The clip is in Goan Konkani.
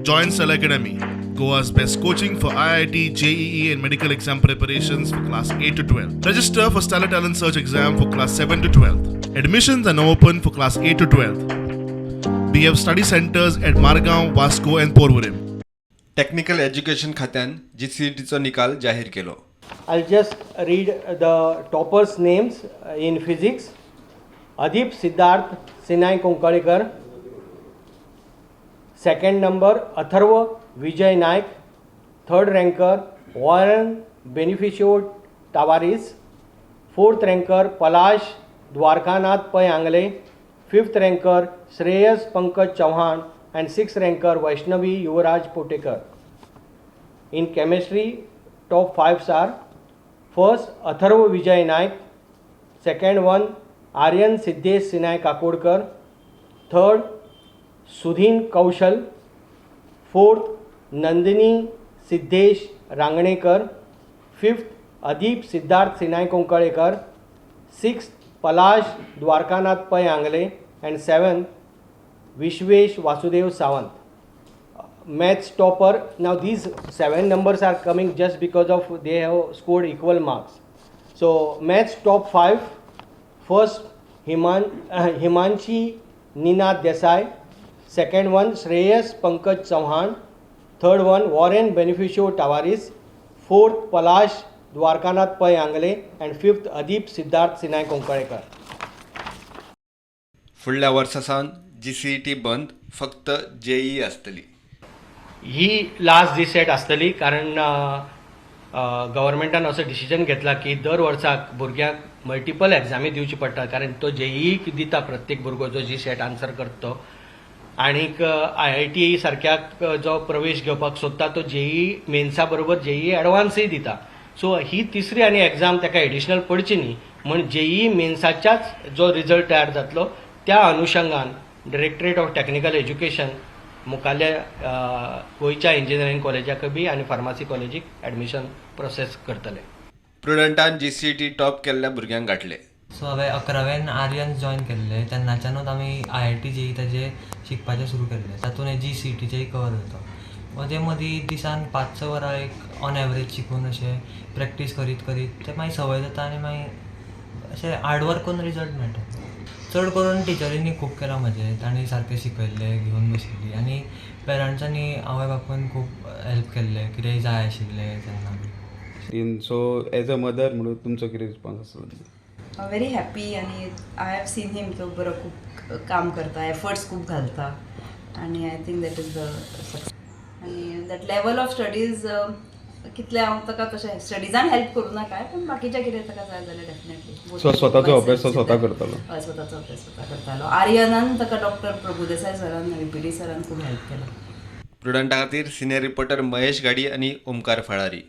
Join Stellar Academy, Goa's best coaching for IIT, JEE, and medical exam preparations for class 8 to 12. Register for Stellar Talent Search exam for class 7 to 12. Admissions are now open for class 8 to 12. We have study centers at Margaon, Vasco, and Porvorim. Technical education खात्यान जीसीईटीचो निकाल जाहीर केलो. I'll just read the toppers' names in physics. Adip Siddharth Sinai Konkalikar. Second number, Atharva Vijay Naik. Third ranker, Warren Beneficio Tavares. Fourth ranker, Palash Dwarkanath Pai Angle. Fifth ranker, Shreyas Pankaj Chauhan, and sixth ranker, Vaishnavi Yuvraj Potekar. In chemistry, top fives are: first, Atharva Vijay Naik; second one, Aryan Siddhesh Sinai Kakodkar; third, Sudhin Kaushal; fourth, Nandini Siddhesh Rangnekar; fifth, Adip Siddharth Sinai Konkalekar; sixth, Palash Dwarkanath Pai Angle, and seventh, Vishwesh Vasudev Sawant. Maths topper, now these seven numbers are coming just because of they have scored equal marks. So maths top 5: first, Himanshi Ninad Desai; second one, Shreyas Pankaj Chauhan; third one, Warren Beneficio Tavares; fourth, Palash Dwarkanath Pai Angle, and fifth, Adip Siddharth Sinai Konkalekar. फुडल्या वर्सा सावन जीसीईटी बंद, फक्त जेईई आसतली. ही लास्ट जी सेट आसतली, कारण गव्हर्मेंटान असो डिसिजन घेतला की दर वर्साक भुरग्यांक मल्टिपल एग्जामी दिवची पडटा, कारण तो जेईई दिता प्रत्येक भुरगो जो जी सेट आन्सर करता तो, आणीक आयआयटी सारक्याक जो प्रवेश घेवपाक सोदता तो जेईई मेन्सा बरोबर जेईई एडवान्सय दिता. सो ही तिसरी आनी एग्जाम ताका एडिशनल पडची न्ही म्हण जेईई मेन्साच्याच जो रिजल्ट तयार जातलो त्या अनुशंगान डिरेक्टरेट ऑफ टॅक्निकल एज्युकेशन मुखाल्ल्या गोंयच्या इंजिनियरींग कॉलेजाक बी आनी फार्मासी कॉलेजीक एडमिशन प्रोसेस करतले. प्रुडंटान जीसीईटी टॉप केल्ल्या भुरग्यांक गांठले. सो हांवें अकरावेन आर्यन्स जॉयन केल्ले. तेन्नाच्यानूच आमी आयआयटी जेई ताजे शिकपाचें सुरू केल्लें. तातूंत जी सीईटीचेय कवर जाता. मदीं मदीं दिसान 5-6 वरां एक ऑन एवरेज शिकून, अशें प्रॅक्टीस करीत करीत तें मागीर संवय जाता आनी मागीर अशें हार्डवर्क करून रिजल्ट मेळटा. चड करून टिचरींनी खूब केलां म्हजें. तांणी सारकें शिकयल्लें, घेवन बशिल्लीं आनी पेरंट्सांनी, आवय बापूयन खूब हेल्प केल्लें, कितेंय जाय आशिल्लें तेन्ना बी. सो एज अ मदर म्हणून तुमचो कितें रिस्पॉन्स आसलो? व्हेरी हॅपी आनी I have seen him, तो बरो खूब काम करता, एफर्ट्स खूब घालता आनी I think that is the success आनी that level of studies. कितलें हांव ताका तशें स्टडीजान हेल्प करूं ना काय, पूण बाकीचें कितें ताका जाय जाल्यार डेफिनेटली. सो स्वताचो अभ्यास तो स्वता करतालो? हय, स्वताचो अभ्यास स्वता करतालो. आर्यनान ताका डॉक्टर प्रभुदेसाय सरान, पी डी सरान खूब हेल्प केला. प्रुडंटा खातीर सिनियर रिपोर्टर महेश घाडी आनी ओमकार फळारी.